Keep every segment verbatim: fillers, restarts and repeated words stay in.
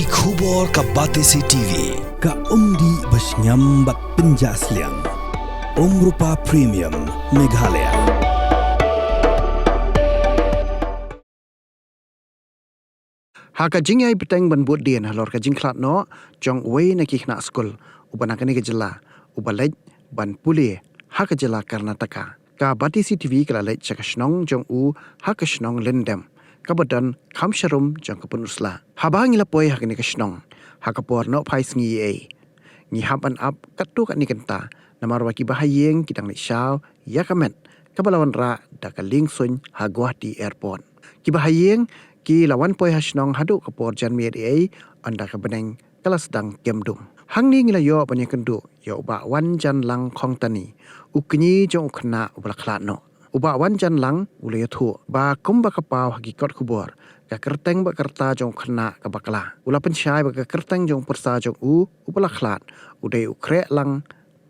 Ki khubor ka Batesi T V, ka umdih ba shngiam bad pynjah sliang. Umrupa Premium, Meghalaya. Ha ka jingïai bteng ban bud dien halor ka jingkhlad noh jong uwei na ki khynnah skul uba na kane ka jylla, uba leit ban pule ha ka jylla Karnataka, ka Batesi T V ka la leit sha ka shnong jong u ha ka shnong Lyndem, kaba don kham sharum jong ka Pynursla. Haba ngi la poi ha kane ka shnong ha ka por nohphai sngi eiei, ngi hap ban ap katto katne kynta namar ba ki bahaïing ki dang leit shaw ïa ka met kaba la wanrah da ka lieng suiñ ha Guwahati Airport. Ki bahaïing ki la wan poi ha shnong haduh ka por janmiet eiei, ynda ka bneng ka la sdang kem dum. Hangne ngi la ïoh ban ïakynduh ïa u Bah Wanjanlang Khongtani, u kñi jong u khynnah uba la khlad noh. U Bah Wanjanlang u la ïathuh ba kumba ka paw ha ki kot khubor, ka kyrteng bad ka rta jong u khynnah ka bakla. U la pynshai ba ka kyrteng jong u pyrsa jong u uba la khlad u dei u Khrehlang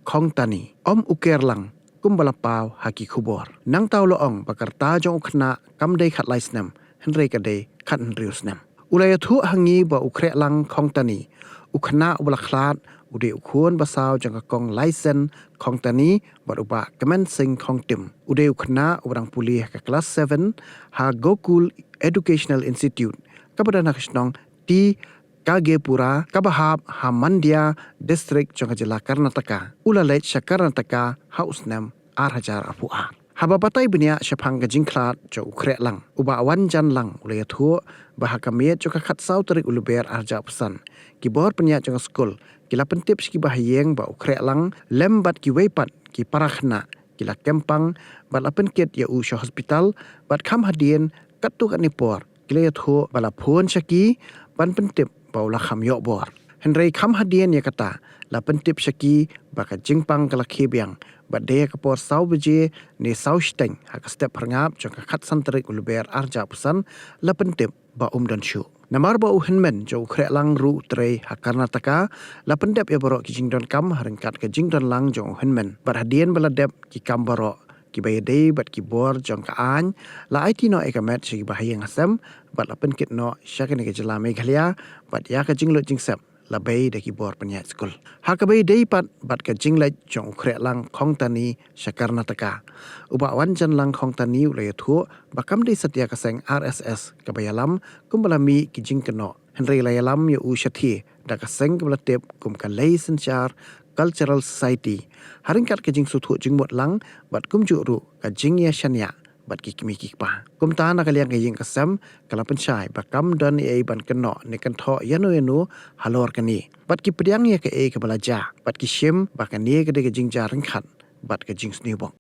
Khongtani, ym u Kyrlang kumba la paw ha ki khubor. Nangta u la ong ba ka rta jong u khynnah kam dei khatlai snem, hynrei ka dei khathynriew snem. U la ïathuh ha ngi ba u Khrehlang Khongtani, u khynnah uba la khlad, u dei u khun basaw jong ka kong Laisen Khongtani bad u Bah Kmen Singh Khongtim. U dei u khynnah uba dang pule ha ka klas seven ha Gokul Educational Institute, kaba don ha ka shnong T Kagepura, kaba hap ha Mandya District jong ka jylla Karnataka. U la leit sha Karnataka ha u snem ar hajar arphew ar. Haba batai bniah shaphang ka jingkhlad jong u Khrehlang, u Bah Wanjanlang u la ïathuh ba ha ka miet jong ka khatsaw tarik u Lber ar hajar arphew san, ki bor pynïaid jong ka skul ki la pyntip sha ki bahaïing ba u Khrehlang lem bad kiwei pat ki para khynnah ki la kem pang bad la pynkit ïa u sha hospital, bad kham hadien katto katne por ki la ïathuh ba la phone sha ki ban pyntip ba u la kham ïoh bor. Hynrei kham hadien ïa kata, la pyntip sha ki ba ka jingpang ka la khie biang bad dei ha ka por saw baje ne saw shiteng ha ka step phyrngap jong ka khatsan tarik u Lber ar hajar arphew san la pyntip ba um don shuh. Namar ba u hynmen jong u Khrehlang ruh u trei ha Karnataka, la pyndep ïa baroh ki jingdonkam ha ryngkat ka jingdonlang jong u hynmen. Bad hadien ba la dep ki kam baroh kiba ïadei bad ki bor jong ka aiñ, la aiti noh ïa ka met sha ki bahaïing hasem bad la pynkit noh sha kane ka jylla Meghalaya bad ïa ka jinglut jingsep la bei da ki bor pynïaid skul. Ha kaba ïadei pat bad ka jingleit jong u Khrehlang Khongtani sha Karnataka, u Bah Wanjanlang Khongtani u la ïathuh ba kam dei satia ka seng R S S kaba ïalam kumba la mih ki jingkynnoh, hynrei la ïalam ïa u shathie da ka seng kaba la tip kum ka Lei Synshar Cultural Society, ha ryngkat ka jingsngewthuh jingmut lang bad kumjuh ruh ka jingïashaniah bad ki kmie ki kpa. Kumta na ka liang ka ïing ka sem ka la pynshai ba kam don ei ei ban kynnoh ne kynthoh ïano ïano halor kane. Bad ki pdiang ïa kaei kaba la jia bad ki shim ba kane ka dei ka jingjia ryngkat bad ka jingsniew bok.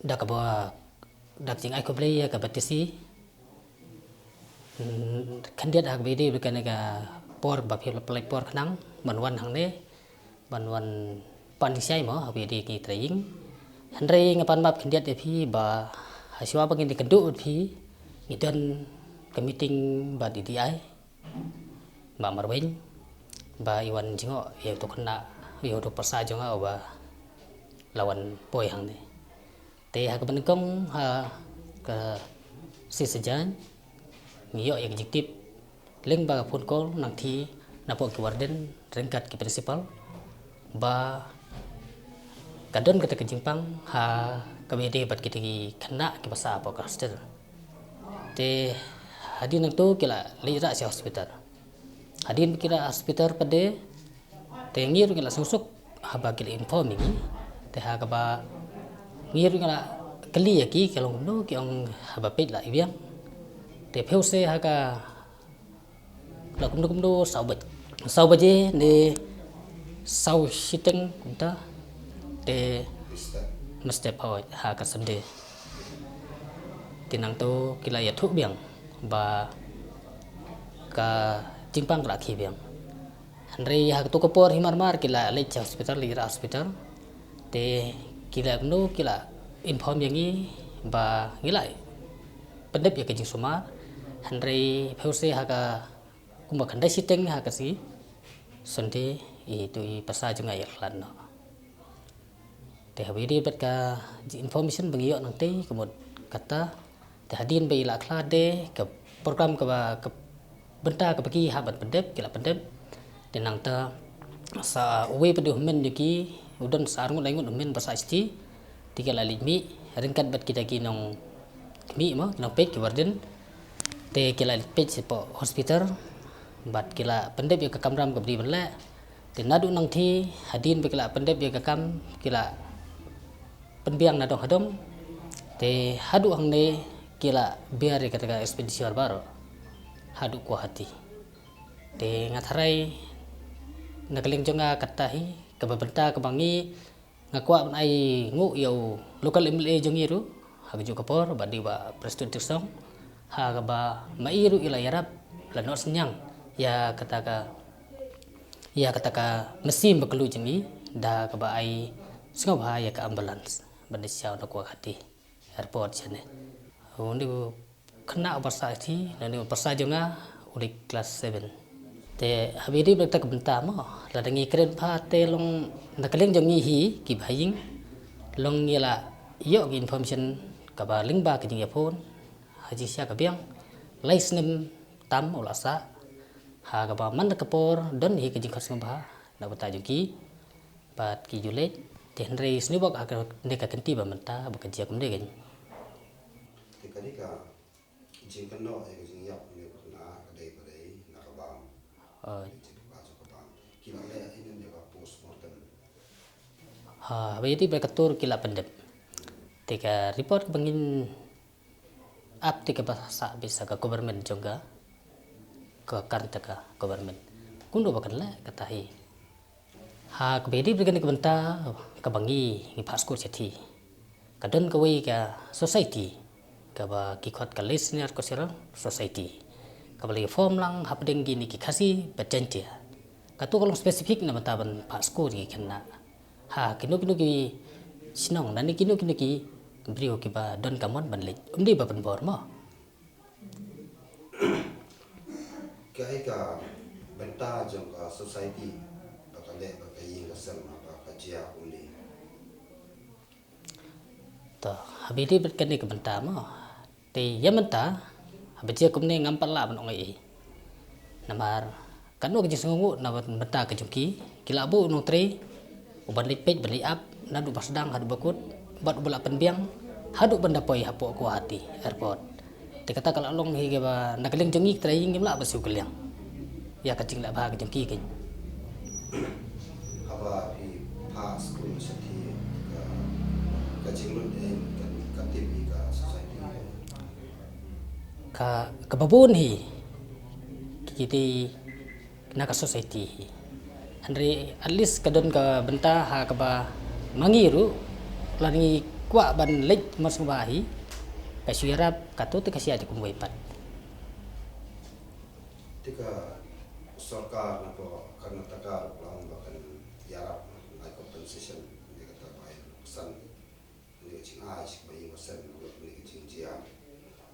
Da kaba, da ka jingai khublei ïa ka Batesi. Hmm, khyndiat ha kaba ïadei bad kane ka por ba phi la pynlait por khnang ban wan hangne, ban wan pan jingshiai mo ha kaba ïadei ki trai ïing. Hynrei nga pan map khyndiat ïa phi ba hashuwa ba ngin ïakynduh bad phi, ngi don ka meeting bad i D I, Bah Marwein, ba i wan jngoh ïa uto u khynnah, ïa uto u pyrsa jong nga uba la wan poi hangne. Te ha kaba nyngkong ha ka sngi Saitjaiñ ngi ïoh ïa ka jingtip lyngba ka phone call nangthie napoh ki warden ryngkat ki principal ba ka don kata ka jingpang ha kaba ïadei bad kita ki khynnah kiba sah hapoh ka hostel. Te hadien nangto ki la leit rah sha hospital. Hadien ba ki rah hospital pat de, te ngi ruh ngi la sngewsuk haba ki la inform ïa ngi. Te ha kaba ngi ruh ngi la kylli ïa ki, ki long kumno, ki ong haba peit la i biang. Te phi u se ha ka la kumno kumno saw baj-, saw baje ne saw shiteng kumta. Te mynstep, hooid, ha ka Sunday. Te nangto ki la ïathuh biang ba ka jingpang ka la khie biang. Hynrei ha kato ka por hi mar mar ki la leit sha hospital, leit rah hospital. Te ki la kumno, ki la inform ïa ngi ba ngi la pyndep ïa ka jingsumar. Hynrei phi u se ha ka kumba khyndai shiteng ha ka sngi Sunday, ito i pyrsa jong nga i la khlad noh. Te haba ïadei bad ka information ba ngi ïoh nangtei ka mut kata, te hadien ba i la khlad de, ka program kaba, ka bynta kaba ki hap ban pyndep, ki la pyndep. Te nangta sa uwei pat u hynmen jong ki, u don sa arngut laingut u hynmen ba sah shithi. Te ki la leit mih ryngkat bad kita ki nongmih mo, ki nongpeit, ki warden. Te ki la leit peit shapoh hospital bad ki la pyndep ïa ka kamram kaba dei ban leh. Te naduh nangthie hadien ba ki la pyndep ïa ka kam, ki la pynbiang na dong ha dong. Te haduh hangne ki la biar ïa kata ka expenditure baroh haduh Guwahati. Te nga tharai na ka liang jong nga kata hi kaba bynta kaba ngi, nga kwah ban ai nguh ïa u local M L A jong ngi ruh ha kajuh ka por, Bah Dewa Prestone Tynsong, ha kaba ma i ruh i la ïarap, la noh synñiang ïa kata ka, ïa kata ka mynsiem ba kylluid jong ngi da kaba ai sngewbha ïa ka ambulance ban leit sha na Guwahati Airport shane. Une u khynnah uba sah shithi, lane u pyrsa jong nga u dei class seven. Te haba ïadei bad kata ka bynta mo, lada ngi kren pat te long na ka liang jong ngi hi kiba ha ïing, long ngi la ïoh ki information kaba lyngba ka jingïaphone ha jingshisha ka biang, lai snem tam u la sah, ha kaba man la ka por don hi ka jingkhot sngewbha na ka bynta jong ki bad ki ju leit. Te hynrei sniewbok ha kane ka kynti ba mynta ba ka jia kumne kein. Te kane ka jingkynnoh ïa ka jingïap ne ka khynnah ka dei ba dei na ka bam. Oi. Jingkynnoh jong ka bam. Ki la leh ïa ka postmortem. Ha, haba ïadei bad ka tur ki la pyndep. Te ka report ba ngin ap te kaba sah beit sha ka government jong ka, ka Karnataka government. Kumno ba kan leh kata hi. Ha kaba ïadei bad kane ka bynta kaba ngi, ngi phah skur shithi, ka don kawei ka society kaba ki khot ka Listener Cultural Society, kaba la form lang hapdeng kine ki Khasi bad Jaiñtia. Kato ka long specific na bynta ban phah skur ïa ki khynnah ha kino kino ki shnong, lane kino kino ki briew kiba don ka mon ban leit, ym dei ba pynbor mo. Kaei ka bynta jong ka society ba ka leh ba ka ïing ka sem ba ka jia kumne? To, haba ïadei bad kane ka bynta mo, te ïa mynta haba jia kumne ngam pat lah ban ong ei ei. Namar katno ka jingsngewnguh na bynta ka jong ki, ki la buh u nongtrei uban leit peit ban leit ap naduh ba sdang haduh ba kut, bad uba la pynbiang haduh ban da poi hapoh Guwahati Airport. Te kata ka la long hi kaba na ka liang jong ngi ki trai ïing ngim lah ban siew kylliang ïa ka jingleh bha ka jong ki kein. Haba phi phah skur shithi, ka, ka jinglut ei ka, ka tip ïa ka society? Ka, kaba bun hi ki dei na ka society hi. Hynrei at least ka don ka bynta ha kaba ma ngi ruh lada ngi kwah ban leit mon sngewbha hi, ka shu ïarap, kato te ka shu ïa jia kumwei pat. Te ka sorkar na ka Karnataka ruh ka la ong ba kan ïarap, ai compensation ïa kata ba ai san. Kane ka jingai sha kaba ïing ba sem, kane ka jingjia.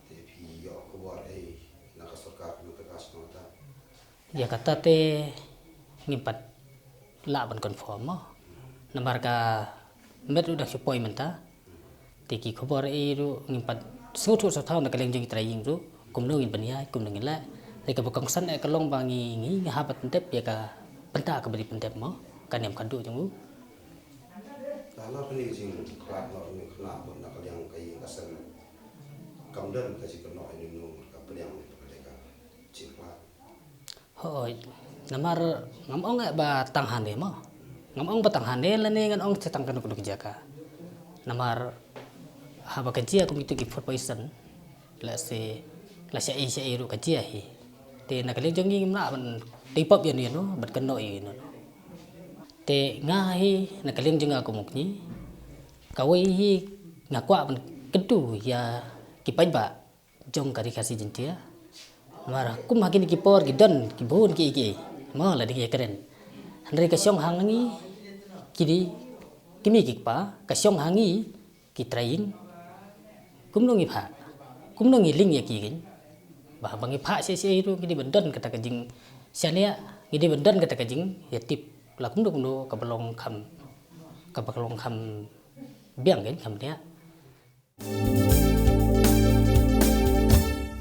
Te phi ïoh khubor ei na ka sorkar Karnataka shaphang kata? Ïa kata te ngim pat lah ban confirm mo. Namar ka met ruh dang shu poi mynta. Te ki khubor ei ruh ngim pat sngewthuh saw thaw na ka liang jong ki trai ïing ruh kumno ngin pynïaid, kumno ngin leh. Te kaba kongsan eh ka long ba ngi, ngi, ngi hap ban pyndep ïa ka bynta kaba dei pyndep mo, ka niam khadduh jong u. Ka la kane ka jingkhlad noh jingkhlad bad na ka liang ka ïing ka sem, kam don ka jingkynnoh ïa nongmut ka pdiang ne ka dei ka jingkhlad. Hooid, namar ngam ong eh ba tang hangne mo. Ngam ong ba tang hangne lane ngan ong tang kano kano ka jaka. Namar haba ka jia kum kito ki food poison, lehse la shah ei shah ei ruh ka jia hi. Te na ka liang jong ngi ngim lah ban tip pop ïano ïano bad kynnoh ïano ïano. Te nga hi na ka liang jong nga kum u kñi, kawei hi nga kwah ban kyntu ïa ki paidbah jong ka Ri Khasi Jaiñtia. Namar kum ha kine ki por ki don ki bun kiei kiei mo, la dang ïakren. Hynrei ka shong ha ngi ki dei ki kmie ki kpa, ka shong ha ngi ki trai ïing. Kumno ngi phah, kumno ngi link ïa ki kein? Ba haba ngi phah shaei shaei ruh ngi dei ban don kata ka jingshaniah, ngi dei ban don kata ka jingïatip la kumno kumno kaba long kham, kaba long kham biang kein, kham bniah.